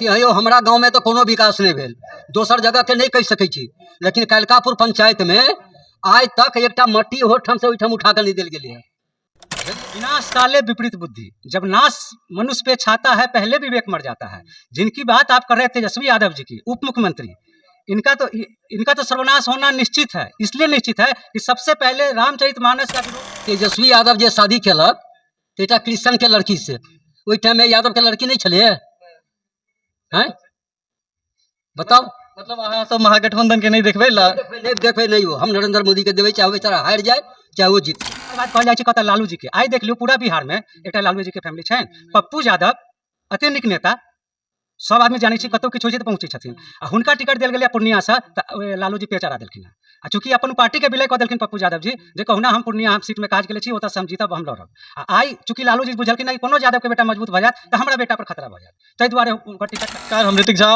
कहती हे यौ, हमरा गाँवमे तऽ कोनो विकास नहि भेल। दोसर जगहके नहि कहि सकै छी, लेकिन कालिकापुर पंचायतमे आइ तक एकटा मट्टी ओहोठामसँ ओहिठाम उठा कऽ नहि देल गेलै हँ। विनाश काले विपरीत बुद्धि, जब नाश मनुष्य पे छाता है पहले विवेक मर जाता है। जिनकी बात आप कर रहे हैं, तेजस्वी यादव जी की, उप मुख्यमंत्री, इनका तो सर्वनाश होना निश्चित है। इसलिए निश्चित है कि सबसे पहले रामचरित मानस का विरोध। तेजस्वी यादव जे शादी केलक तऽ एकटा क्रिश्चियनके लड़कीसँ, ओहि टाइममे यादवके लड़की नहि छलैए? हँ, बताउ। मतलब अहाँ सब महागठबंधन के नहि देखबै ला? नहि देखबै, नहि हो। हम नरेंद्र मोदीके देबै, चाहे ओ बेचारा हारि जाय, चाहे ओ जीत। बात कहल जाइ छै कतऽ लालू जी के। आइ देख लियौ, पूरा बिहारमे एकटा लालू जी के फैमिली छनि। पप्पू यादव अति नीक नेता, सब आदमी जानै छै, कतहु किछु होइ छै तऽ पहुँचै छथिन। आ हुनका टिकट देल गेलै पूर्णियासँ तऽ लालू जी पेच अड़ा देलखिन हँ। आ चूँकि अपन पार्टीके विलय कऽ देलखिन पप्पू यादव जी, जे कहुना हम पूर्णिया हम सीटमे काज केले छी, ओतऽसँ हम जीतब, हम लड़ब। आ आइ चूँकि लालू जी बुझलखिन कि कोनो यादवके बेटा मजबूत भऽ जायत तऽ हमरा बेटा पर खतरा भऽ जायत, ताहि दुआरे हुनकर टिकट। नमस्कार, हम ऋतिक झा,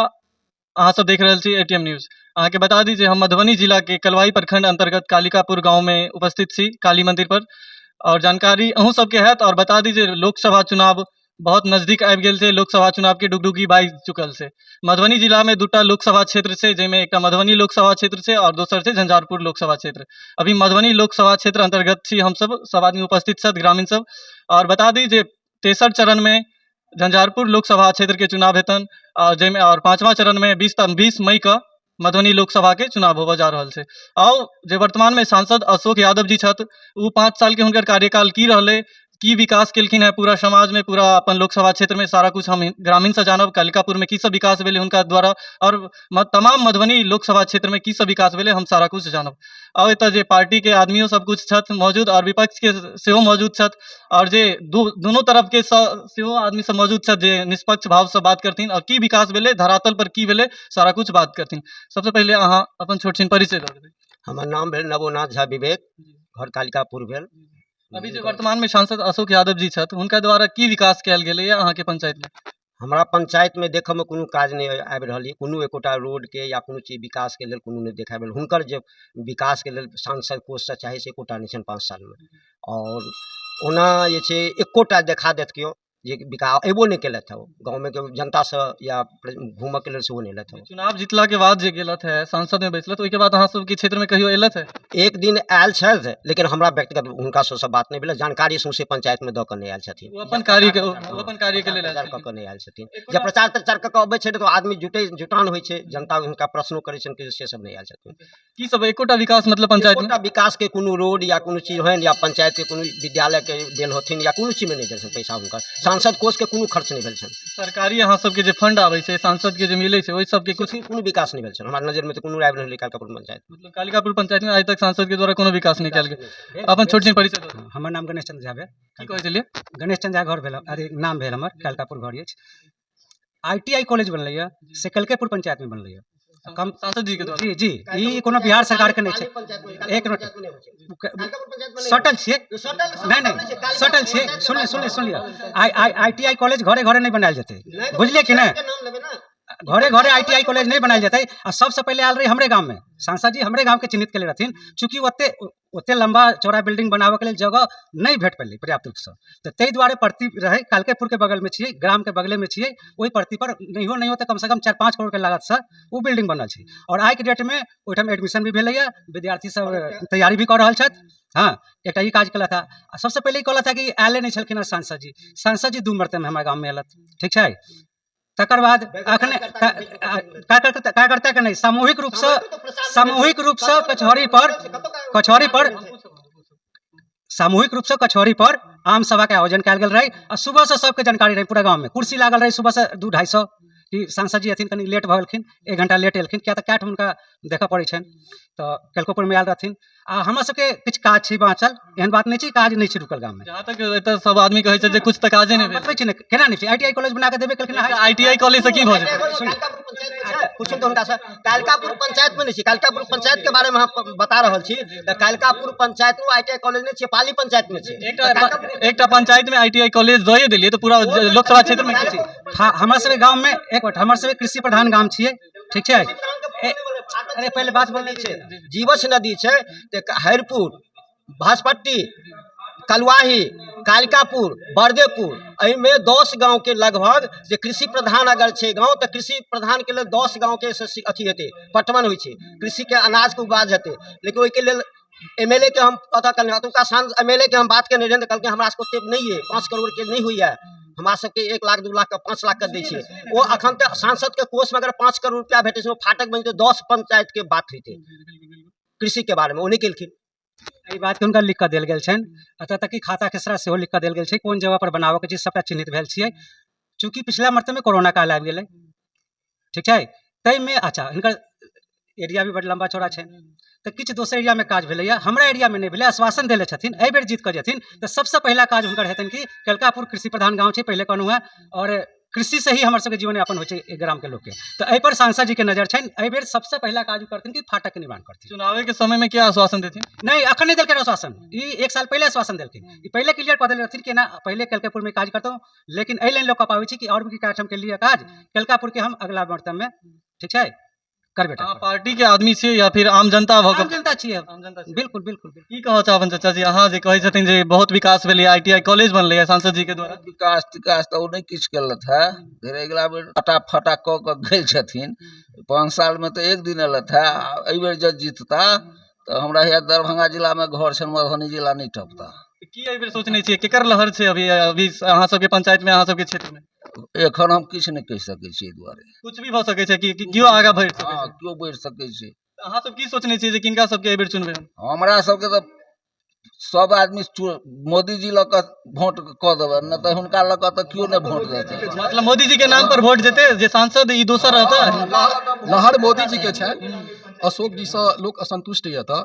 अहाँ सब देख रहल छी एटीएम न्यूज। अहाँके बता दी जे हम मधुबनी जिलाके कलवाही प्रखंड अंतर्गत कालिकापुर गाँवमे उपस्थित छी काली मंदिर पर, आओर जानकारी अहूँ सबके हैत। आओर बता दी जे लोकसभा चुनाव बहुत नजदीक आबि गेल छै, लोकसभा चुनावके डुगडुगी बाजि चुकल छै। मधुबनी जिलामे दूटा लोकसभा क्षेत्र छै, जाहिमे एकटा मधुबनी लोकसभा क्षेत्र छै आओर दोसर छै झंझारपुर लोकसभा क्षेत्र। अभी मधुबनी लोकसभा क्षेत्र अन्तर्गत छी हमसब, सब आदमी उपस्थित छथि, ग्रामीण सब। आओर बता दी जे तेसर चरणमे झंझारपुर लोकसभा क्षेत्रके चुनाव हेतनि, आओर जाहिमे आओर पाँचवा चरणमे 20 मईके मधुबनी लोकसभाके चुनाव होबऽ जा रहल छै। आउ, जे वर्तमानमे सांसद अशोक यादव जी छथि, ओ 5 सालके हुनकर कार्यकाल की रहलै, की विकास केलखिन हेँ पूरा समाजमे, पूरा अपन लोकसभा क्षेत्रमे, सारा किछु हम ग्रामीणसँ जानब। कालिकापुरमे की सब विकास भेलै हुनका द्वारा आओर तमाम मधुबनी लोकसभा क्षेत्रमे की सब विकास भेलै, हम सारा किछु जानब। आओर एतऽ जे पार्टीके आदमियो सब किछु छथि मौजूद आओर विपक्षके सेहो मौजूद छथि, आओर जे दुनू तरफके सेहो आदमी सब मौजूद छथि, जे निष्पक्ष भावसँ बात करथिन आओर की विकास भेलै, धरातल पर की भेलै, सारा किछु बात करथिन। सबसँ पहिले अहाँ अपन छोट छिन परिचय दऽ देबै। हमर नाम भेल नवोनाथ झा विवेक, घर कालिकापुर भेल। अभी जे वर्तमानमे सांसद अशोक यादव जी छथि, हुनका द्वारा की विकास कयल गेलैए अहाँके पंचायतमे? हमरा पंचायतमे देखयमे कोनो काज नहि आबि रहल यऽ। कोनो एकोटा रोडके या कोनो चीज विकासके लेल कोनो नहि देखाइ भेल। हुनकर जे विकासके लेल सांसद कोषसँ चाही, से एकोटा नहि छनि 5 सालमे। आओर ओना जे छै, एकोटा देखा देत केओ जे विकास अयबो नहि केलथि हँ ओ गाँवमे जनतासँ या घूमऽके लेल सेहो नहि एलथि हँ। चुनाव जीतलाके बाद जे गेलथि है, सांसदमे बैसलथि, ओहिके बाद अहाँ सबके क्षेत्रमे कहियो एलथि है? एक दिन आयल छथि, लेकिन हमरा व्यक्तिगत हुनका सबसँ बात नहि भेल। जानकारी सौंसे पंचायतमे दऽ कऽ नहि आयल छथिन। ओ अपन कार्यके लेल आयल प्रचार कऽ कऽ नहि आयल छथिन। जे प्रचार तचार कऽ कऽ अबै छै तऽ आदमी जुटै, जुटान होइ छै, जनता हुनका प्रश्नो करै छनि कि से सब नहि आयल छथिन। की सब एकोटा विकास मतलब पंचायतमे? एकोटा विकासके कोनो रोड या कोनो चीज होइन या पंचायतके कोनो विद्यालयके देल होथिन या कोनो चीजमे नहि देल छनि पैसा। हुनकर सांसद कोषके कोनो खर्च नहि भेल छनि। सरकारी अहाँ सबके जे फंड आबै छै, सांसदके जे मिलै छै, ओहि सबके कुछ? कोनो विकास नहि भेल छनि। हमरा नजरमे तऽ कोनो आबि रहल कालिकापुर पंचायत। मतलब कालिकापुर पंचायतमे आइ तक सांसदके द्वारा कोनो विकास नहि कयल गेल। अपन छोट छिन परिचय दऽ दियौ। हमर नाम गणेश चंद्र झा भेल। की कहै छलियै? गणेश चंद्र झा घर भेल, अरे नाम भेल हमर, कालिकापुर घर अछि। आईटीआई कॉलेज बनलैए से कलकेपुर पंचायतमे बनलैए कम सांसद जी के द्वारा? जी जी ई कोनो बिहार सरकारके नहि छै। एक मिनट, सटल छियै। नहि नहि, सटल छियै। सुन सुन सुन लिअ, आई आई आईटीआई कॉलेज घरे घरे नहि बनायल जेतै, बुझलियै कि नहि? घरे घरे आईटीआई कॉलेज नहि बनायल जेतै। आ सबसँ पहिले आयल रहै हमरे गाममे सांसद जी, हमरे गामके चिन्हित केले रहथिन। चूँकि ओते ओते लम्बा चौड़ा बिल्डिंग बनाबऽके लेल जगह नहि भेट पेलै पर्याप्त रूपसँ, तऽ ताहि दुआरे परती रहै, कालकेपुरके बगलमे छियै, ग्रामके बगलेमे छियै, ओहि परतीपर नहियो नहियो तऽ कमसँ कम 4-5 करोड़के लागतसँ ओ बिल्डिंग बनल छै। आओर आइके डेटमे ओहिठाम एडमिशन भी भेलैए, विद्यार्थी सब तैयारी भी कऽ रहल छथि। हँ, एकटा ई काज केलथि हँ। आ सबसँ पहिले ई कहलथि हँ कि आयले नहि छलखिन हँ सांसद जी। सांसद जी दू मरतबा हमरा गाममे अयलथि, ठीक छै। तकर बाद अखने कार्यकर्ता, कार्यकर्ताके नहि, सामूहिक रूपसँ कचहरी पर सामूहिक रूपसँ कचहरी पर आम सभाके आयोजन कयल गेल रहै। आ सुबहसँ सबके जानकारी रहै, पूरा गाँवमे कुर्सी लागल रहै सुबहसँ 200-250 कि सांसद जी अथिन। कनि लेट भऽ गेलखिन, एक घंटा लेट एलखिन, किया तऽ कए ठाम हुनका देखऽ पड़ै छनि, तऽ केलकोपुरमे आयल रहथिन। आ हमरा सबके किछु काज छै बाँचल, एहन बात नहि छै काज नहि छै रुकल गाममे। जहाँ तक एतऽ सब आदमी कहै छै जे कुछ तऽ काजे नहि भेल। बतबै छी ने, केना नहि छै? आईटीआई कॉलेज बना कऽ देबे केलखिन। आईटीआई कॉलेज से की भऽ जेतै? पूछू तऽ हुनकासँ। कालिकापुर पंचायतमे नहि छै। कालिकापुर पंचायतके बारेमे अहाँ बता रहल छी तऽ कालिकापुर पंचायतमे आईटीआई कॉलेज नहि छै, पाली पंचायतमे छै। एकटा एकटा पंचायत में आईटीआई कॉलेज दए देलियै तऽ पूरा लोकसभा क्षेत्र में की छै? हाँ, हमरा सबके गाँवमे, एक मिनट, हमर सबके कृषि प्रधान गाम छियै, ठीक छै। अरे पहिले बात बोल। छै, जीवछ नदी छै तऽ हरिपुर, भासपट्टी, कलुआही, कालिकापुर, बरदेपुर, एहिमे 10 गाँवके लगभग जे कृषि प्रधान अगर छै गाँव, तऽ कृषि प्रधानके लेल 10 गाँवके से अथी हेतै, पटवन होइ छै, कृषिके अनाजके उपज हेतै। लेकिन ओहिके लेल एम एल ए के हम पता केलहुँ, एतुका एम एल ए के हम बात केने रहियनि, तऽ कहलकै हमरा सबके ओतेक नहि अइ, 5 करोड़के नहि होइए, हमरा सबके 1 लाख, 2 लाखके, 5 लाखके दै छै। ओ अखन तक सांसदके कोषमे अगर 5 करोड़ रुपया भेटै छै, ओ फाटक बनि जेतै, 10 पंचायतके बात होइतै कृषिके बारेमे। ओ नहि केलखिन। एहि बातके हुनका लिख कऽ देल गेल छनि। एतऽ तक कि खाता खेसरा सेहो लिख कऽ देल गेल छै। कोन जगह पर बनाबऽके छै, सबटा चिन्हित भेल छियै। चूँकि पिछला मरतबमे कोरोना काल आबि गेलै, ठीक छै, ताहिमे अच्छा हिनकर एरिया भी बड्ड लम्बा चौड़ा छै, तऽ किछु दोसर एरियामे काज भेलैए, हमरा एरियामे नहि भेलै। आश्वासन देले छथिन, एहि बेर जीत कऽ जेथिन तऽ सबसँ पहिला काज हुनकर हेतनि कि कलकापुर कृषि प्रधान गाँव छै, पहिले कहलहुँ हेँ, आओर कृषिसँ ही हमर सबके जीवन यापन होइ छै एहि ग्रामके लोकके। तऽ एहिपर सांसद जीके नजर छनि। एहि बेर सबसँ पहिला काज ओ करथिन कि फाटकके निर्माण करथिन। चुनावे के समय में क्या आश्वासन देथिन? नहि, अखन नहि देलखिन आश्वासन। ई एक साल पहिले आश्वासन देलखिन। ई पहिले क्लियर कऽ देले रहथिन कि ना पहिले कलकापुरमे काज करतहुँ। लेकिन एहि लाइन लऽ कऽ पाबै छी कि आओर भी काज हम केलियै काज कलकापुरके, हम अगला मरतबमे, ठीक छै, करबे टा अहाँ करब। पार्टी के आदमी छियै या फिर आम जनता भऽ आम कऽ? जनता छियै हम। आम जनता छियै। बिल्कुल बिल्कुल बिल्कुल। की कहऽ चाहबनि चाचा जी अहाँ, जे कहै छथिन जे बहुत विकास भेलै, आईटीआई कॉलेज बनलै सांसद जी के द्वारा? विकास तिकास तऽ ओ नहि किछु केलथि हे। धीरे अगिला बेर फटा फटा कऽ कऽ गेल छथिन। 5 सालमे तऽ एक दिन एलथि हे। आ एहिबेर जँ जीतता तऽ हमरा हैया दरभंगा जिलामे घर छनि, मधुबनी जिला नहि टपता। की एहि बेर सोचने छियै? केकर लहर छै अभी अभी अहाँ सबके पंचायत में, अहाँ सबके क्षेत्र में? एखन हम किछु नहि कहि सकै छी एहि दुआरे। कुछ भी भऽ सकै छै कि कि केओ आगाँ बढ़ि सकै हँ छै? केओ बढ़ि सकै छै। अहाँ सब की सोचने छियै जे किनका सबके एहि बेर चुनबै हम? हमरा सबके तऽ सब आदमी मोदीजी लऽ कऽ वोट कऽ देबै, नहि तऽ हुनका लऽ कऽ तऽ केओ नहि वोट देतै। मतलब मोदी जी के नाम पर वोट जेतै, जे सांसद ई दोसर रहता? लहर मोदी जी के छनि। अशोक जीसँ लोक असन्तुष्ट यऽ, तऽ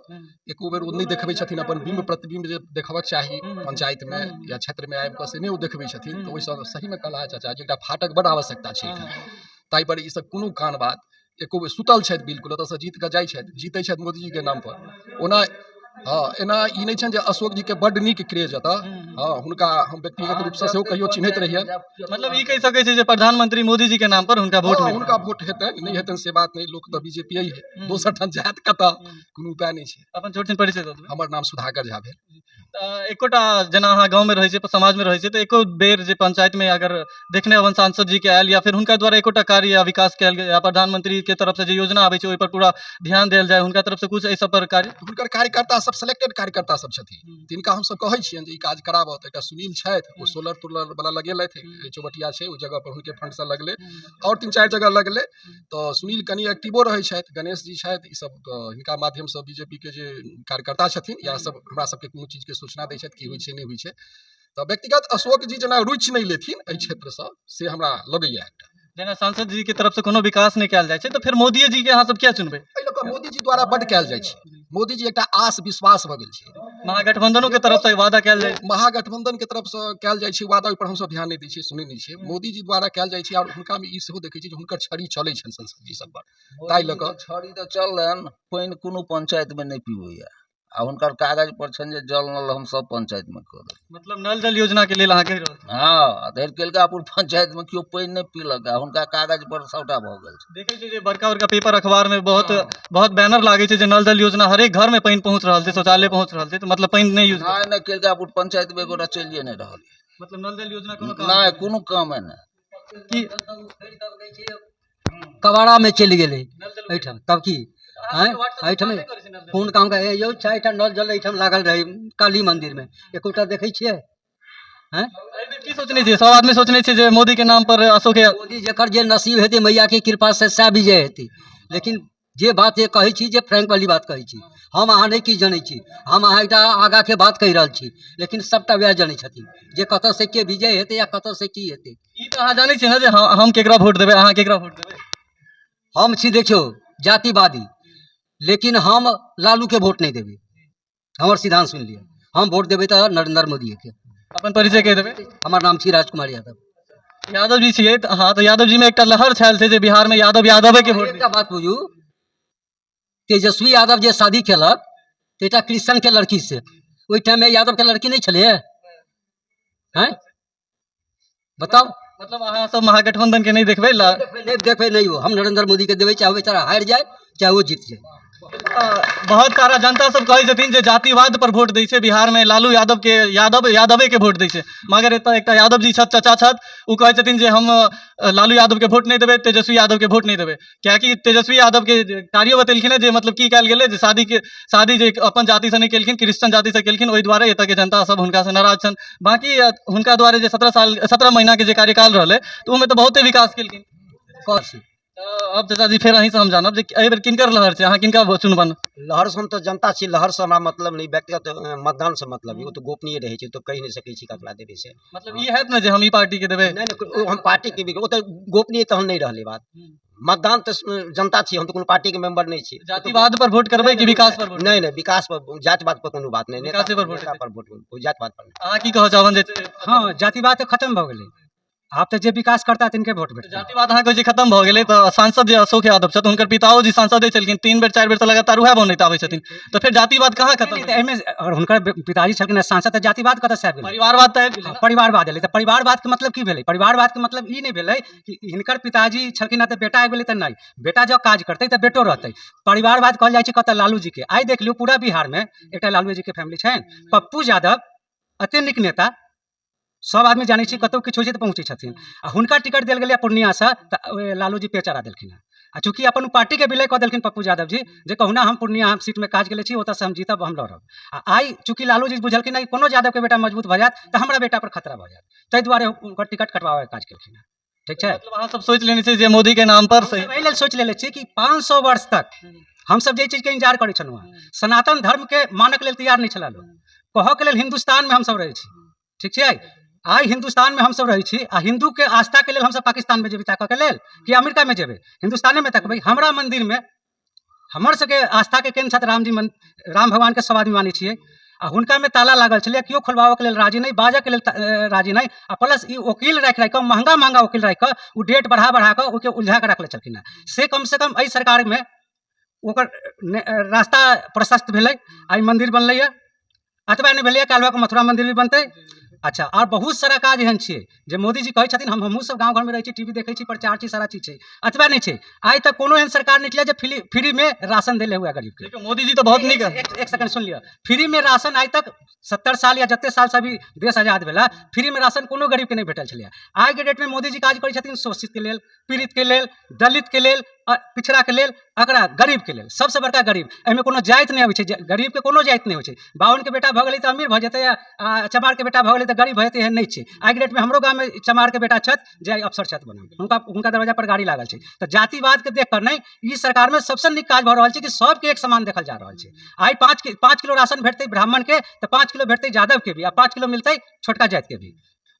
एको बेर ओ नहि देखबै छथिन अपन बिम्ब प्रतिबिम्ब जे देखबक चाही पंचायतमे या क्षेत्रमे आबि कऽ, से नहि ओ देखबै छथिन। तऽ ओहिसँ सहीमे कहला चाचा जे एकटा फाटक बड आवश्यकता छै एहिठाम, ताहिपर ईसब कोनो कान बात एको बेर सुतल छथि बिल्कुल। ओतऽसँ जीत कऽ जाइ छथि, जीतै छथि मोदीजीके नामपर ओना। हँ, एना ई नहि छनि जे अशोक जीके बड्ड नीक क्रेज एतऽ। हँ, हुनका हम व्यक्तिगत रूपसँ सेहो कहियो चिन्हैत रहियनि। मतलब ई कहि सकै छै जे प्रधानमंत्री मोदी जी के नाम पर हुनका वोट मिलत? हुनका वोट हेतनि, नहि हेतनि से बात नहि। लोक तऽ बीजेपी है, दोसर ठाम जायत कतऽ? कोनो उपाय नहि छै। अपन छोट छिन परिचय दऽ देबै। हमर नाम सुधाकर झा भेल। तऽ एकोटा जेना अहाँ गाँवमे रहै छियै, समाजमे रहै छियै, तऽ एको बेर जे पंचायतमे अगर देखने हेबनि सांसद जी के आयल या फिर हुनका द्वारा एकोटा कार्य या विकास कयल गेल, या प्रधानमंत्री के तरफ से जे योजना आबै छै ओहि पर पूरा ध्यान देल जाय, हुनका तरफ से कुछ एहि सब पर कार्य? हुनकर कार्यकर्ता सब, सेलेक्टेड कार्यकर्ता सब छथिन, तिनका हमसब कहै छियनि जे ई काज कराबऽ। तऽ एकटा सुनील छथि, ओ सोलर तोलर वाला लगेलथि। चौबटिया छै, ओहि जगह पर हुनके फंडसँ लगलै, आओर तीन चारि जगह लगलै। तऽ सुनील कनि एक्टिवो रहै छथि, गणेश जी छथि, ई सब। तऽ हिनका माध्यमसँ बीजेपी के जे कार्यकर्ता छथिन या सब हमरा सबके कोनो चीजके सूचना दै छथि, की होइ छै नहि होइ छै। तऽ व्यक्तिगत अशोक जी जेना रुचि नहि लेथिन एहि क्षेत्रसँ, से हमरा लगैया एकटा। जेना सांसद जी के तरफ से कोनो विकास नहि कयल जाइ छै, तऽ फेर मोदिये जी के अहाँ सब किया चुनबै? एहि लऽ कऽ मोदीजी द्वारा बड्ड कयल जाइ छै। मोदीजी एकटा आस विश्वास भऽ गेल छै। महागठबंधनो के तरफ से वादा कयल जाइ छै। महागठबंधन के तरफसँ कयल जाइ छै वादा, ओहिपर हमसब ध्यान नहि दै छियै, सुनै नहि छियै। मोदीजी द्वारा कयल जाइ छै। आओर हुनकामे ई सेहो देखै छियै जे हुनकर छड़ी चलै छनि संसद जी सब पर, ताहि लऽ कऽ। छड़ी तऽ चललनि, पानि कोनो पंचायतमे नहि पीबैया आ हुनकर कागज पर छनि जे जल नल हम सब पंचायतमे कऽ देब। मतलब नल जल योजना के लेल अहाँ कहि रहल छी? हँ, धरि केलकापुर पंचायतमे केओ पानि नहि पीलक आ हुनका कागज पर सबटा भऽ गेल छै। देखै छियै जे बड़का बड़का पेपर अखबार में बहुत बहुत बैनर लागै छै जे नल जल योजना, हरेक घर में पानि पहुंच रहल छै, शौचालय पहुंच रहल छै, तऽ मतलब पानि नहि यूज नहि नहि, केलकापुर पंचायतमे एकोटा चलिए नहि रहल। मतलब नल जल योजना कोनो काम नहि, कोनो कामे नहि। की? कबाड़ामे चलि गेलै नल जल एहिठाम तब की अहाँ आँय सबके वार्ड एहिठाम सदस्य करै छै नल जल? कोन काम के यौ? चारिटा नल जल एहिठाम लागल रहै काली मन्दिरमे, एकोटा देखै छियै? आँय? एहि बेर की सोचने छियै? सब आदमी सोचने छै जे मोदी के नाम पर अशोक मोदी, जकर जे नसीब हेतै, मैयाके कृपासँ सएह विजय हेतै। लेकिन जे बात जे कहै छी, जे फ्रैंक वाली बात कहै छी, हम अहाँ नहि किछु जनै छी। हम अहाँ एकटा आगाँके बात कहि रहल छी, लेकिन सभटा वएह जनै छथिन जे कतऽसँ के विजय हेतै या कतऽसँ की हेतै। ई तऽ अहाँ जानै छियै ने जे हम केकरा वोट देबै, अहाँ केकरा वोट देबै? हम छी, देखियौ, जातिवादी, लेकिन हम लालूके वोट नहि देबै। हमर सिद्धांत सुनि लिअ। हम वोट देबै तऽ नरेन्द्र मोदीके। अपन परिचय कहि देबै। हमर नाम छी राजकुमार यादव। यादव जी छियै तऽ? हँ, तऽ यादव जी में एकटा लहर छायल छै जे बिहार में यादव यादवे के वोट एकटा बात बुझू, तेजस्वी यादव जे शादी केलक तऽ एकटा क्रिश्चियनके लड़की से, ओहि टाइममे यादवके लड़की नहि छलैए? हैं, बताउ। मतलब अहाँ सब महागठबंधन के नहि देखबै नहि देखबै, नहि हो। हम नरेन्द्र मोदीके देबै, चाहे ओ बेचारा हारि जाय, चाहे ओ जीत जाय। बहुत सारा जनता सब कहै छथिन जे जातिवाद पर वोट दै छै बिहारमे, लालू यादवके, यादव यादवेके वोट दै छै। मगर एतऽ एकटा यादव जी छथि, चचा छथि, ओ कहै छथिन जे हम लालू यादवके वोट नहि देबै, तेजस्वी यादवके वोट नहि देबै, किएकि तेजस्वी यादवके कार्यो बतेलखिन हेँ जे मतलब की कयल गेलै जे शादीके शादी जे अपन जातिसँ नहि केलखिन, क्रिश्चन जातिसँ केलखिन, ओहि दुआरे एतऽके जनता सब हुनकासँ नाराज छनि। बाँकी हुनका दुआरे जे 17 साल 17 महीनाके जे कार्यकाल रहलै, तऽ ओहिमे तऽ बहुते विकास केलखिन। तऽ अब चाचा जी, फेर अहीँसँ हम जानब जे एहि बेर किनकर लहर छै, अहाँ किनका चुनबनि? लहरसँ हम तऽ जनता छी, लहरसँ हमरा मतलब नहि, व्यक्तिगत मतदानसँ मतलब ओ तऽ गोपनीय रहै छै, तऽ कहि नहि सकै छी ककरा देबै से। मतलब ई हैत ने जे हम ई पार्टीके देबै? नहि नहि, ओ हम पार्टीके भी ओ तऽ गोपनीय तहन नहि रहलै बात। मतदान तऽ जनता छी, हम तऽ कोनो पार्टीके मेम्बर नहि छी। जातिवाद पर वोट करबै कि विकास पर वोट? नहि नहि, विकास पर, जातिवाद पर कोनो बात नहि। विकासे पर वोट। नेता पर वोट, जातिवाद पर नहि। अहाँ की कहऽ चाहबनि जे? हँ, जातिवाद तऽ खतम भऽ गेलै, आब तऽ जे विकास करता तिनके वोट भेटतै। जातिवाद अहाँ कहै छी खतम भऽ गेलै, तऽ सांसद जे अशोक यादव छथि, हुनकर पिताओ जी सांसदे छलखिन, 3 बेर 4 बेर तऽ लगातार उएह बनैत आबै छथिन, तऽ फेर जातिवाद कहाँ खतम? नहि, तऽ एहिमे अगर हुनकर पिताजी छलखिन हेँ सांसद, तऽ जातिवाद कतऽसँ आबि गेलै? परिवारवाद तऽ आबि गेलै। हँ, परिवारवाद एलै। तऽ परिवारवादके मतलब की भेलै? परिवारवादके मतलब ई नहि भेलै कि हिनकर पिताजी छलखिन हेँ तऽ बेटा आबि गेलै तऽ नहि, बेटा जँ काज करतै तऽ बेटो रहतै। परिवारवाद कहल जाइ छै कतऽ? लालू जीके। आइ देख लियौ, पूरा बिहारमे एकटा लालू जीके फैमिली छनि। पप्पू यादव एते नीक नेता, सब आदमी जानै छै, कतहु किछु होइ छै तऽ पहुँचै छथिन, आ हुनका टिकट देल गेलै पूर्णियासँ तऽ लालू जी पेड़ चढ़ा देलखिन हेँ, आ चूँकि अपन पार्टीके विलय कऽ देलखिन पप्पू यादव जी, जे कहुना हम पूर्णिया हम सीटमे काज केले छी, ओतऽसँ हम जीतब, हम लड़ब। आ आइ चूँकि लालू जी बुझलखिन हँ कोनो यादवके बेटा मजबूत भऽ जायत तऽ हमरा बेटा पर खतरा भऽ जायत, ताहि दुआरे हुनकर टिकट कटवाबैके काज केलखिन हेँ। ठीक छै? मतलब अहाँ सब सोचि लेने छी जे मोदी के नाम पर सही? एहि लेल सोचि लेने छी कि 500 वर्ष तक हमसब जे चीजके इंतजार करै छलहुँ हँ, सनातन धर्मके मानक लेल तैयार नहि छलै लोक। कहऽके लेल हिन्दुस्तानमे हमसब रहै छी, ठीक छै? आइ हिन्दुस्तानमे हमसब रहै छी, आ हिन्दूके आस्थाके लेल हमसब पाकिस्तानमे जेबै ताकऽके लेल कि अमेरिकामे जेबै? हिन्दुस्तानेमे तकबै। हमरा मन्दिरमे हमर सबके आस्थाके केन्द्र छथि रामजी, मन राम भगवानके सब आदमी मानै छियै, आ हुनकामे ताला लागल छलै, केओ खोलबाबऽके लेल राजी नहि, बाजऽके लेल राजी नहि, आ प्लस ई ओकील राखि राखि कऽ, महँगा महँगा ओकील राखि कऽ ओ डेट बढ़ा बढ़ा कऽ ओहिके उलझा कऽ रखले छलखिन हेँ। से कमसँ कम एहि सरकारमे ओकर रास्ता प्रशस्त भेलै। आइ मन्दिर बनलैए, एतबा नहि भेलैए, काल्हि भऽ कऽ मथुरा मन्दिर भी बनतै। अच्छा, आओर बहुत सारा काज एहन छियै जे मोदीजी कहै छथिन। हमहूँ सब गाँव घरमे रहै छी, टी वी देखै छी, प्रचार छै, सारा चीज छै। एतबा नहि छै, आइ तक कोनो एहन सरकार नहि छलै जे फ्रीमे राशन देले हुए गरीबके। देखियौ, मोदीजी तऽ बहुत नीक। एक सेकंड सुनि लिअ। फ्रीमे राशन आइ तक 70 साल या जते सालसँ अभी देश आजाद भेला, फ्रीमे राशन कोनो गरीबके नहि भेटल छलैए। आइके डेटमे मोदीजी काज करै छथिन शोषितके लेल, पीड़ितके लेल, दलितके लेल, पिछड़ाके लेल, एकरा गरीबके लेल, सबसँ बड़का गरीब। एहिमे कोनो जाति नहि अबै छै, गरीबके कोनो जाति नहि होइ छै। बाभनके बेटा भऽ गेलै तऽ अमीर भऽ जेतै, आ चमारके बेटा भऽ गेलै तऽ गरीब भऽ जेतै, एहन नहि छै। आइके डेटमे हमरो गाममे चमारके बेटा छथि जे आइ अफसर छथि बनल, हुनका दरवाजा पर गाड़ी लागल छै। तऽ जातिवादके देख कऽ नहि, ई सरकारमे सबसँ नीक काज भऽ रहल छै कि सबके एक समान देखल जा रहल छै। आइ 5 किलो राशन भेटतै ब्राह्मणके तऽ 5 किलो भेटतै यादवके भी, आ 5 किलो मिलतै छोटका जातिके भी।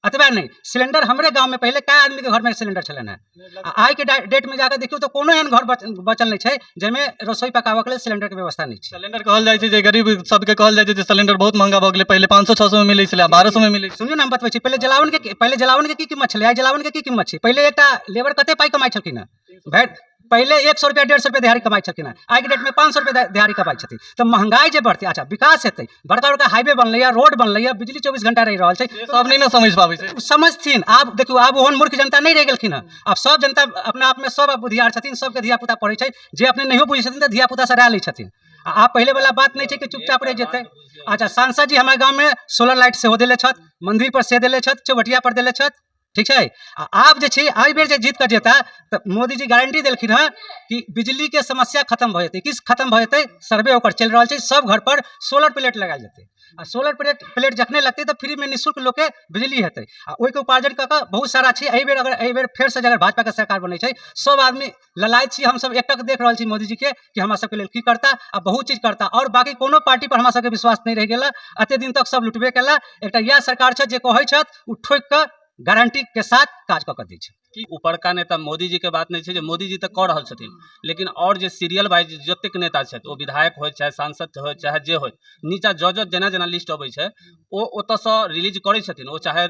एतबे नहि, सिलेंडर हमरे गाममे पहिले कए आदमीके घरमे सिलेंडर छलनि हेँ, आ आइके डेटमे जाकऽ देखियौ तऽ कोनो एहन घर बचल नहि छै जाहिमे रसोइ पकाबऽके लेल सिलेंडरके व्यवस्था नहि छै। सिलेंडर कहल जाइ छै जे गरीब सबके कहल जाइ छै जे सिलेंडर बहुत महंगा भऽ गेलै, पहिले 500 600 मे मिलै छलै, 1200 मे मिलै छै। सुनियौ ने, हम बतबै छी। पहिले जलावनके की कीमत छलै, आइ जलावनके की कीमत छै? पहिले एकटा लेबर कते पाइ कमाइ छलखिन हेँ? भरि पहिले 100 रुपया 150 रुपया दिहाड़ी कमाइ छलखिन हेँ, आइके डेटमे 500 रुपया दिहाड़ी कमाइ छथिन। तऽ महंगाई जे बढ़तै, अच्छा विकास हेतै, बड़का बड़का हाईवे बनलैए, रोड बनलैए, बिजली 24 घंटा रहि रहल छै। से सब नहि ने समझि पाबै छै। ओ समझथिन। आब देखियौ, आब ओहन मूर्ख जनता नहि रहि गेलखिन हेँ। आब सब जनता अपना आपमे सब आब बुधियार छथिन, सबके धियापुता पढ़ै छै, जे अपने नहियो बुझै छथिन तऽ धियापुतासँ राय लै छथिन। आ आब पहिलेवला बात नहि छै कि चुपचाप रहि जेतै। अच्छा, सांसद जी हमरा गाममे सोलर लाइट सेहो देले छथि, मन्दिर पर से देले छथि, चौबटिया पर देले छथि, ठीक छै? आ आब जे छै, एहि बेर जे जीत कऽ जेता तऽ मोदीजी गारंटी देलखिन हँ कि बिजलीके समस्या खतम भऽ जेतै। किस खतम भऽ जेतै? सर्वे ओकर चलि रहल छै, सब घर पर सोलर प्लेट लगायल जेतै, आ सोलर प्लेट जखने लगतै तऽ फ्रीमे निःशुल्क लोकके बिजली हेतै, आ ओहिके उपार्जन कऽ कऽ बहुत सारा छै। एहि बेर फेरसँ अगर भाजपाके सरकार बनै छै, सब आदमी ललायत छी, हमसब एकटक देख रहल छी मोदीजीके कि हमरा सबके लेल की करता, आ बहुत चीज करता। आओर बाकी कोनो पार्टी पर हमरा सबके विश्वास नहि रहि गेल। एते दिन तक सब लुटबे केला, एकटा इएह सरकार छै जे कहै छथि ओ ठोकि कऽ गारंटीके साथ काज कऽ कऽ दै छै। कि ऊपरका नेता मोदीजीके बात नहि छै जे मोदीजी तऽ कऽ रहल छथिन, लेकिन आओर जे सीरियल वाइज जतेक नेता छथि, ओ विधायक होय चाहे सांसद होय चाहे जे होय, नीचा जँ जँ जेना जेना लिस्ट अबै छै, ओ ओतऽसँ रिलीज करै छथिन। ओ चाहे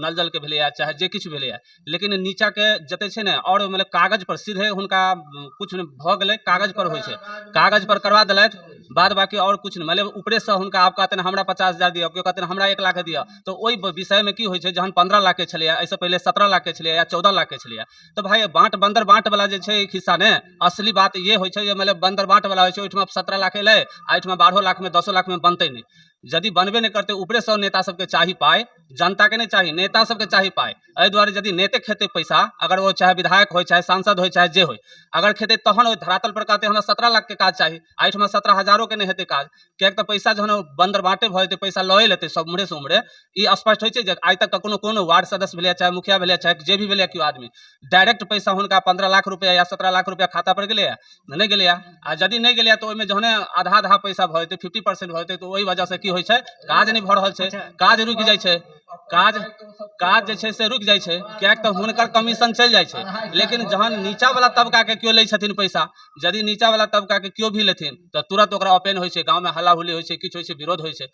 नल जलके भेलैए, चाहे जे किछु भेलैए, लेकिन नीचाके जतेक छै ने, आओर मतलब कागजपर सीधे हुनका किछु नहि भऽ गेलै, कागजपर होइ छै, कागजपर करबा देलथि, बाद बाँकी आओर किछु नहि। मतलब ऊपरेसँ हुनका आब कहतनि हमरा 50,000 दिअ, केओ कहतनि हमरा 1 लाख दिअ, तऽ ओहि विषयमे की होइ छै, जहन 15 लाखके छलैए, एहिसँ पहिले 17 लाखके छलैए या 14 लाख। लाखके छलैए। तऽ भाय बाँट बन्दर बाँटवला जे छै खिस्सा ने, असली बात ये होइ छै जे मतलब बन्दर बाँटवला होइ छै, ओहिठमा 17 लाख एलै आ एहिठमा 12 लाखमे 10 लाखमे बनतै नहि। यदि बनबे नहि करतै, ऊपरेसँ नेता सबके चाही पाइ, जनताके नहि चाही, नेता सबके चाही पाइ। एहि दुआरे यदि नेते खेतै पैसा, अगर ओ चाहे विधायक होइ, चाहे सांसद होइ, चाहे जे होइ, अगर खेतै तहन ओहि धरातल पर कहतै हमरा 17 लाखके काज चाही, आ एहिठमा 17 हजारोके नहि हेतै काज, किएक तऽ पैसा जहन ओ बन्दर बाँटे भऽ जेतै, पैसा लए लेतै सब उम्हरेसँ उम्हरे। ई स्पष्ट होइ छै जे आइ तक कखनो कोनो वार्ड सदस्य भेलैए, चाहे मुखिया भेलैए, चाहे जे भी भेलैए, केओ आदमी डायरेक्ट पैसा हुनका 15 लाख रुपैआ या 17 लाख रुपैआ खाता पर गेलैए नहि गेलैए? आ यदि नहि गेलैए तऽ ओहिमे जहने आधा आधा पैसा भऽ जेतै, 50% भऽ जेतै, तऽ ओहि वजहसँ की होइ छै, काज नहि भऽ रहल छै, काज रुकि जाइ छै, काज काज जे छै से रुकि जाइ छै, किएक तऽ हुनकर कमीशन चलि जाइ छै। लेकिन जहन नीचाँवला तबकाके केओ लै छथिन पैसा, यदि नीचाँवला तबकाके केओ भी लेथिन तऽ तुरन्त ओकरा ओपेन होइ छै, गाँवमे हल्ला हुल्ली होइ छै, किछु होइ छै, विरोध होइ छै।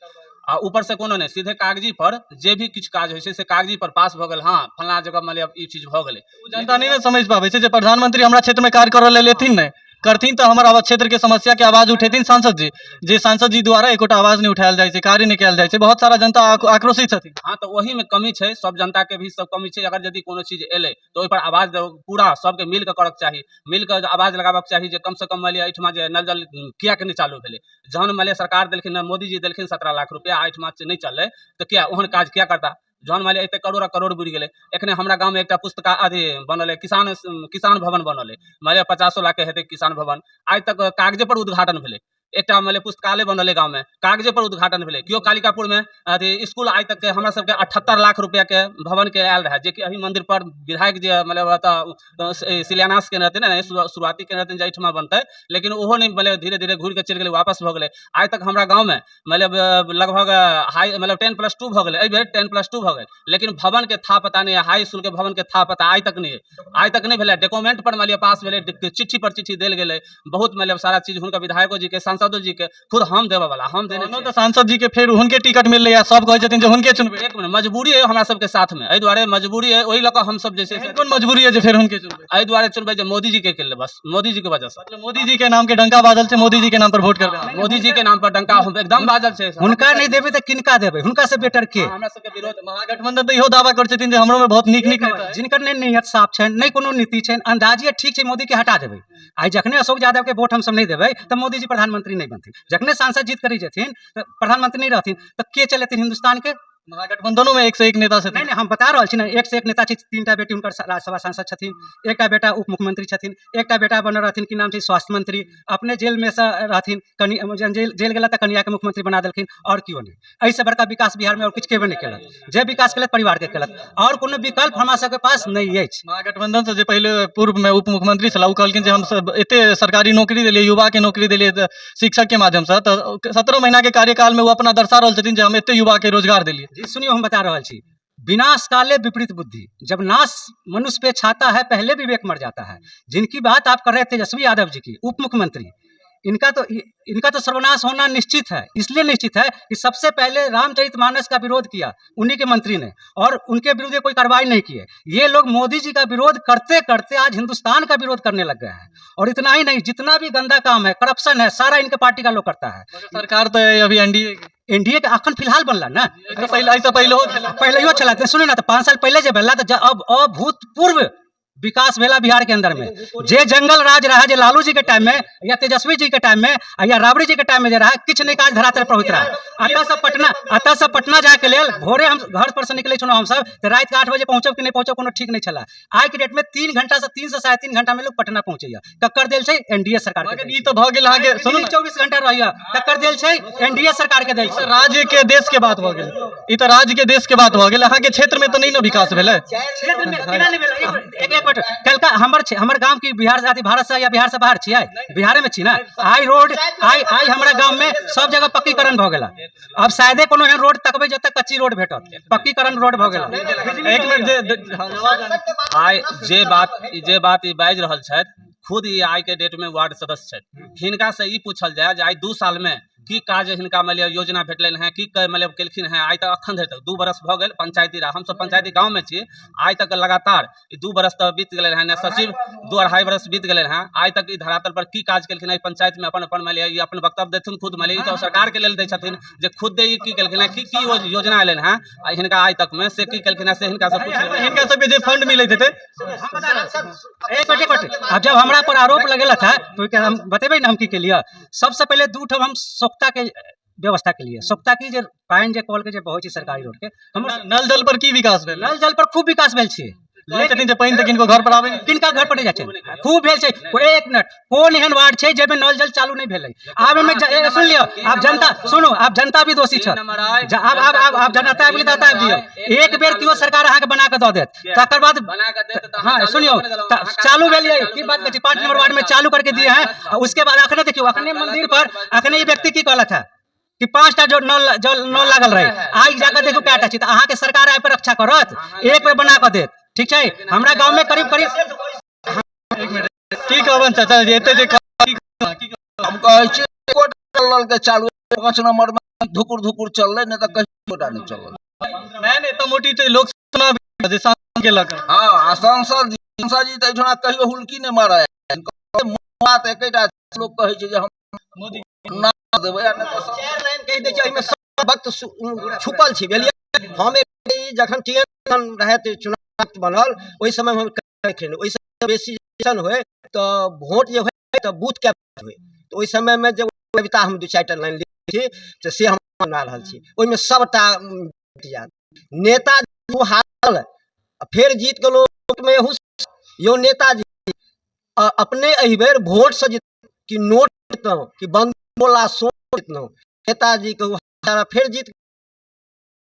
आ ऊपरसँ कोनो नहि, सीधे कागजी पर जे भी किछु काज होइ छै से कागजी पर पास भऽ गेल, हँ फल्लाँ जगह मानि लिअ ई चीज भऽ गेलै। जनता नहि ने समझि पाबै छै जे प्रधानमंत्री हमरा क्षेत्रमे कार्य करऽ लेल एथिन नहि करथिन तऽ हमर आवाज, क्षेत्रके समस्याके आवाज उठेथिन सांसद जी, जे सांसद जी द्वारा एकोटा आवाज नहि उठायल जाइ छै, कार्य नहि कयल जाइ छै। बहुत सारा जनता आक्रोशित छथिन। हँ, तऽ ओहीमे कमी छै, सब जनताके भी सब कमी छै। अगर यदि कोनो चीज एलै तऽ ओहिपर आवाज पूरा सबके मिलके करऽके चाही, मिलके आवाज लगाबऽके चाही जे कमसँ कम मानि लिअ एहिठमा जे नल जल किएक नहि चालू भेलै, जहन मानि लिअ सरकार देलखिन, मोदीजी देलखिन 17 लाख रुपैआ, एहिठमा नहि चललै तऽ किया ओहन काज किया करता? जहन मानि लिअ एतेक करोड़ करोड़ बुड़ि गेलै। एखने हमरा गाममे एकटा पुस्तिका अथी बनल अइ, किसान किसान भवन बनल अइ, मानि लिअ 50 लाखके हेतै किसान भवन, आइ तक कागजे पर उद्घाटन भेलै। एकटा मानि लिअ पुस्तकालय बनल अइ गाममे, कागजे पर उद्घाटन भेलै। केओ कालिकापुरमे अथी इसकुल आइ तक हमरा सबके 78 लाख रुपैआके भवनके आयल रहए, जेकि एहि मन्दिर पर विधायक जे मतलब एतऽ शिलान्यास केने रहथिन ने, शुरुआती केने रहथिन जे एहिठमा बनतै, लेकिन ओहो नहि भेलै, धीरे धीरे घुरि कऽ चलि गेलै, वापस भऽ गेलै। आइ तक हमरा गाँवमे मतलब लगभग हाई मतलब 10+2 भऽ गेलै, एहिबेर 10+2 भऽ गेल, लेकिन भवनके था पता नहि है, हाई इसकुलके भवनके था पता आइ तक नहि है, आइ तक नहि भेलै। डॉक्यूमेंट पर मानि लिअ पास भेलै, चिट्ठी पर चिट्ठी देल गेलै, बहुत मतलब सारा चीज हुनका विधायको जीके, सांसदो जीके, खुद हम देबऽ वाला हम देने तऽ सांसद जीके फेर हुनके टिकट मिललै आ सब कहै छथिन जे हुनके चुनबै। एक मिनट, मजबूरी है हमरा सबके साथमे, एहि दुआरे मजबूरी है, ओहि लऽ कऽ हमसब जे छै से कोन मजबूरी है जे फेर हुनके चुनबै? एहि दुआरे चुनबै जे मोदी जीके के लेल, बस मोदी जीके वजहसँ। मतलब मोदी जी के नाम के डंका बाजल छै, मोदी जी के नाम पर वोट करबै? मोदी जी के नाम पर डंका हम एकदम बाजल छै। हुनका नहि देबै तऽ किनका देबै? हुनका से बेटर के? हमरा सबके विरोध। महागठबंधन तऽ इहो दावा करै छथिन जे हमरो में बहुत नीक नीक नेता है। जिनकर नहि नीयत साफ छनि, नहि कोनो नीति छनि, अंदाजिए ठीक छै मोदी के हटा देबै। आइ जखने अशोक यादव के वोट हमसब नहि देबै तऽ मोदी जी प्रधानमंत्री नहि बनथिन। जखने सांसद जीत करी जेथिन तऽ प्रधानमंत्री नहि रहथिन तऽ के चलेथिन हिन्दुस्तान के? महागठबंधनो में एक से एक नेता छथिन। नहि नहि, हम बता रहल छी ने, एक से एक नेता छै। 3टा बेटी हुनकर राज्यसभा सांसद छथिन, एकटा बेटा उप मुख्यमंत्री छथिन, एकटा बेटा बनल रहथिन की नाम छै स्वास्थ्य मंत्री, अपने जेलमे से रहथिन, कनि जहन जेल गेला तऽ कनियाके मुख्यमंत्री बना देलखिन। आओर केओ नहि, एहिसँ बड़का विकास बिहारमे आओर किछु केबे नहि केलक। जे विकास केलक परिवारके केलक, आओर कोनो विकल्प हमरा सबके पास नहि अछि। महागठबंधन से जे पहिले पूर्व में उप मुख्यमंत्री छलाह ओ कहलखिन जे हम सब एते सरकारी नौकरी देलियै, युवा के नौकरी देलियै तऽ शिक्षक के माध्यम से, तऽ 17 महीना के कार्यकाल में ओ अपना दर्शा रहल छथिन जे हम एते युवा के रोजगार देलियै। जी सुनियो, हम बता रहल छी, विनाश काले विपरीत बुद्धि, जब नाश मनुष्य पे छाता है पहले विवेक मर जाता है। जिनकी बात आप कर रहे तेजस्वी यादव जी की, उप मुख्यमंत्री, इनका तो सर्वनाश होना निश्चित है। इसलिए निश्चित है कि सबसे पहले रामचरितमानस का विरोध किया उन्हीं के मंत्री ने और उनके विरुद्ध कोई कार्रवाई नहीं की है। ये लोग मोदी जी का विरोध करते करते आज हिंदुस्तान का विरोध करने लग गए हैं। और इतना ही नहीं, जितना भी गंदा काम है, करप्शन है, सारा इनके पार्टी का लोग करता है। सरकार तऽ अभी एनडीए एनडीए के अखन फिलहाल बनला ना, एहिसँ पहिले छलै। पहिलेयो छला तऽ सुनू ने, तऽ 5 साल पहिले जे भेला तऽ अब अभूतपूर्व विकास भेला बिहार के अंदर में। जे जंगल राज रहा, जे लालू जी के टाइम में या तेजस्वी जी के टाइम में या राबड़ी जी के टाइम में जे रहा, किछु नहि काज धरातल पर होइत रहा। अतः से पटना जाय के लेल भोरे हम घर पर से निकले छलहुँ हमसब तऽ राति के 8 बजे पहुँचब कि नहि पहुँचब कोनो ठीक नहि छला। आइ के डेट में 3 घंटा से 3 से 3.5 घंटा में लोग पटना पहुँचैया। ककर देल छै? एनडीए सरकार के। ई तऽ भऽ गेल अहाँके, सुनू ने, 24 घंटा रहैया, ककर देल छै? एनडीए सरकार के देल छै। राज्य के देश के बात भऽ गेल, ई तऽ राज्य के देश के बात भऽ गेल, अहाँके क्षेत्र में तऽ नहि ने विकास भेलै? क्षेत्र में केना नहि भेलै? एक एक मिनट, कलका हमर गाम की बिहार से भारत से या बिहार से बाहर छियै? बिहारे में छी ना। आइ रोड आइ आइ हमरा गाम में सब जगह पक्कीकरण भऽ गेला। अब शायदे कोनो एहन रोड तकबै जतऽ कच्ची रोड भेटत, पक्कीकरण रोड भऽ गेला। एक मिनट जे आइ जे बात ई बाजि रहल छथि, खुद ई आइ के डेट में वार्ड सदस्य छथि, हिनका से ई पूछल जाय जे आइ 2 साल में की काज हिनका मानि लिअ योजना भेटलनि हेँ, की मानि लिअ केलखिन हेँ। आइ तक अखन धरि तक 2 बरस भऽ गेल पंचायती राज, हमसभ पंचायती गाँवमे छी, आइ तक लगातार ई 2 बरस तऽ बीत गेलै हेँ, सचिव 2-2.5 बरस बीत गेलै हेँ, आइ तक ई धरातल पर की काज केलखिन हेँ पंचायतमे? अपन अपन मानि लिअ ई अपन वक्तव्य देथुन खुद। मानि लिअ ई तऽ सरकारके लेल दै छथिन जे खुदे ई की केलखिन हेँ, की की योजना एलनि हेँ आ हिनका आइ तकमे से की केलखिन हेँ, से हिनकासँ पूछि लेबै। हिनका सबके जे फंड मिलैत हेतै। एक मिनट, एक मिनट। आब जब हमरा पर आरोप लगेलक है तो ओहिके हम बतेबै ने हम की केलियै। सबसे पहिले 2 ठाम हम सोख्ताके व्यवस्था केलियै। सोख्ता की जे पानि जे कल के जे बहै छै सरकारी रोड के, हमर नल जल पर की विकास भेल? नल जल पर खूब विकास भेल छै। कहै छथिन जे पानि तऽ किनको घर पर आबै नहि। किनका घर पर नहि जाइ छै, खूब भेल छै। एक मिनट, कोन एहन वार्ड छै जाहिमे नल जल चालू नहि भेलै? आब एहिमे सुनि लिअ, आब जनता सुनू, आब जनता भी दोषी छथि। आब आब आब आब जनता आबि गेलै तऽ आबि दियौ। एक बेर केओ सरकार अहाँके बना कऽ दऽ देत, तकर बाद हाँ सुनियौ, चालू भेल। की बात कहै छी? 5 नंबर वार्ड में चालू करके दिए हैं। आ उसके बाद अखने देखियौ, अखने मंदिर पर अखने ई व्यक्ति की कहलत है कि 5टा जो नल जल नल लागल रहे, आइ जाकर देखू कएटा छै। तऽ अहाँके सरकार आबि कऽ रक्षा करत? एक बेर बना कऽ देत, ठीक छै। हमरा गाँवमे करीब करीब की कहबनि चाचा जी एते जे हम कहै छी एकोटा नल के चालू 5 नंबर मे धुकुर धुकुर चललै, नहि तऽ कहियो एकोटा नहि चलल। मैन एतऽ मोटी छै लोक चुनाव जे सांसद के लऽ कऽ। हँ, आ सांसद जी, सांसद जी तऽ एहिठुना कहियो हुलकी नहि मारै। बात एकेटा लोक कहै छै जे हम मोदी ना देबै आ नहि तऽ 4 लाइन कहि दै छै, एहिमे सब वक्त छुपल छै, बुझलियै? हम एक ई जखन टी एन रहथि चुनाव बनल, ओहि समयमे हम खेलहुँ। ओहिसँ बेसी होय तऽ वोट जे होय तऽ बूथ के होय, तऽ ओहि समयमे जे कविता हम 2-4टा लाइन लिखै छी तऽ से हम बना रहल छी। ओहिमे सबटा जायत नेता हारल फेर जीत गेलहुँ मे यौ नेताजी अपने एहि बेर वोटसँ जीत कि नोट जीतलहुँ कि बंदोला सोच जीतलहुँ नेताजी कहू, फेर जीत।